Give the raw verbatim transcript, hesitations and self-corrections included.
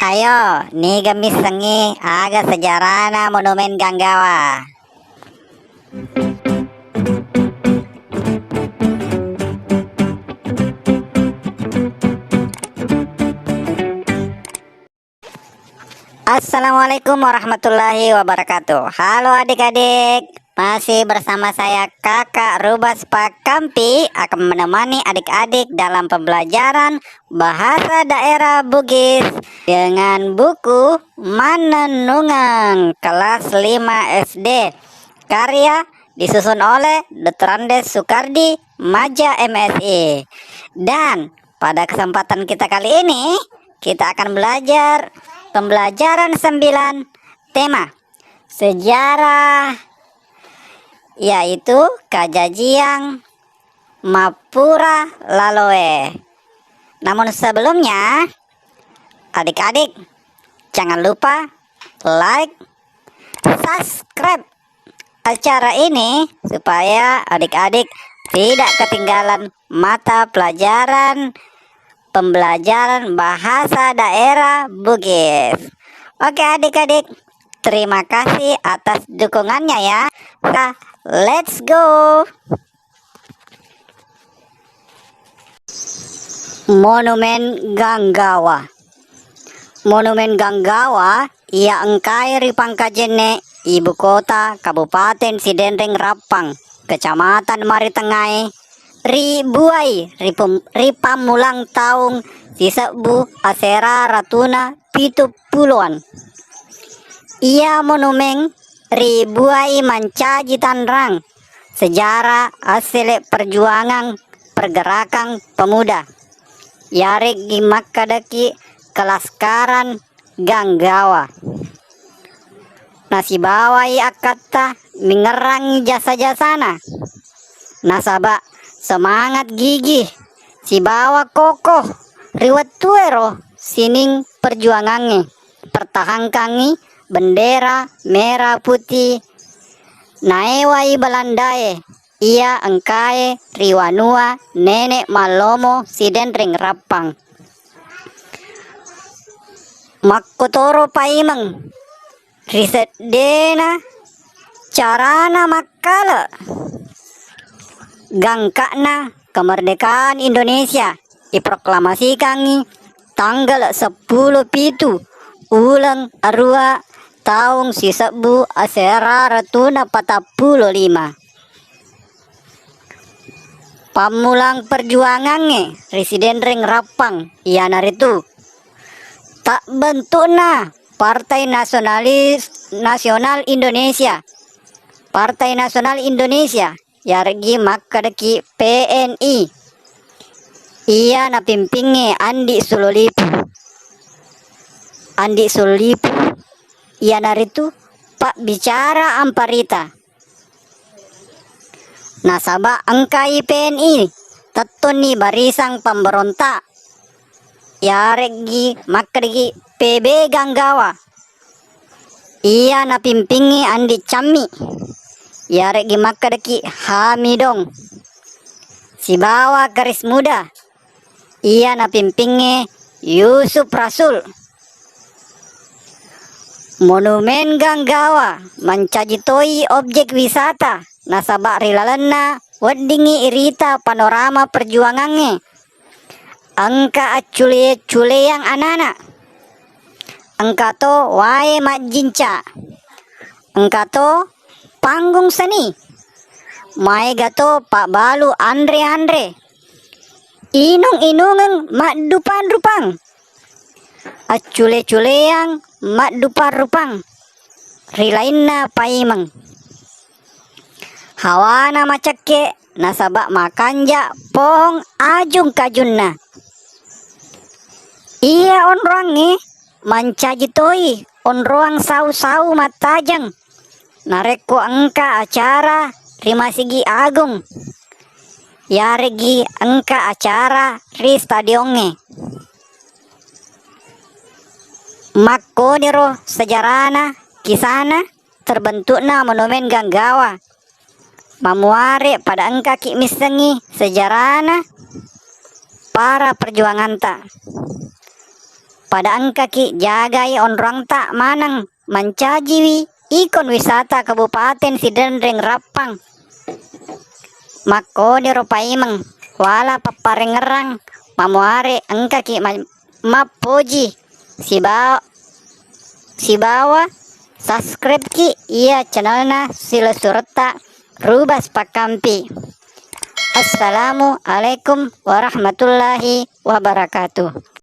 Ayo, niga missengngi aga sejarana Monumen Ganggawa? Assalamualaikum warahmatullahi wabarakatuh. Halo adik-adik, masih bersama saya Kakak Rubas Pakampi akan menemani adik-adik dalam pembelajaran bahasa daerah Bugis dengan buku Manennungeng kelas lima S D, karya disusun oleh Doktor Andes Sukardi, Maja M Si. Dan pada kesempatan kita kali ini, kita akan belajar pembelajaran sembilan, tema sejarah, yaitu kajajiang mappura laloe. Namun sebelumnya, adik-adik, jangan lupa like, subscribe acara ini supaya adik-adik tidak ketinggalan mata pelajaran pembelajaran bahasa daerah Bugis. Oke, adik-adik, terima kasih atas dukungannya ya. Nah, let's go. Monumen Ganggawa. Monumen Ganggawa iya engkae ri Pangkajenne, ibu kota Kabupaten Sidenreng Rappang, Kecamatan Maritengae, ribuai ri pem-, ri pammulang taung sisebbu asera ratuna pitu puloan. Iya monumen ribuai mancaji tanrang sejarah assele perjuangan pergerakan pemuda, yareggi makkedaki kelaskaran Ganggawa. Nasibawai akkatta mingerrangi jasa-jasana, nasaba semangat gigi sibawa kokoh ri wettuero sining perjuangangnge pertahankangngi bendera merah putih naewai Belandae iya engkae ri wanua Nenek Mallomo Sidenreng Rappang. Makkotoro paimeng ri seddena carana makkale gangka'na kemerdekaan Indonesia iproklamasikangngi tanggala seppulo pitu uleng arua taung sisebbu asera ratuna patappulo lima. Pammulang perjuangangnge ri Sidenreng Rappang iyanaritu tabbentukna Partai Nasionalis, Nasional Indonesia. Partai Nasional Indonesia, yareggi makkedaki P N I. Iya napimpingnge Andi Sulolipu. Andi Sulolipu iyanaritu pabbicara amparita. Nasaba engkai P N I tettonni barisang pamberontak, yareggi makkedaki P B Ganggawa. Iya napimpingngi Andi Cammi, yareggi makkedaki Hamidong, sibawa Garis Muda, iya napimpingnge Yusuf Rasul. Monumen Ganggawa mancaji toi objek wisata, nasaba ri lalenna weddingngi irita panorama perjuangangnge. Engka accule-culeang anana, engka to wae majjinca, engka to panggung seni, maega to pabbalu anre-anre, inung-inungeng maddupang-rupang, accule-culeang maddupang-rupang ri lainna paimeng. Hawana macekke nasaba makanja pohong ajung-kajunna. Iya onroangnge mancaji toi onroang sau-sau mattajeng narekko engka acara ri Masigi Agung, yareggi engka acara ri stadiongnge. Makkoniro sejarana, kisana terbentukna Monumen Ganggawa. Mamuare pada engkaki missengngi sejarana para perjuanganta. Pada engkaki jagai onroangta maneng mancajiwi ikon wisata Kabupaten Sidenreng Rappang. Makkodiro paimeng wala papparengngerang mamuare engkaki ma-, mappoji siba-, sibawa subscribe ki iya channelna silesuretta Rubas Pakkampi. Assalamualaikum warahmatullahi wabarakatuh.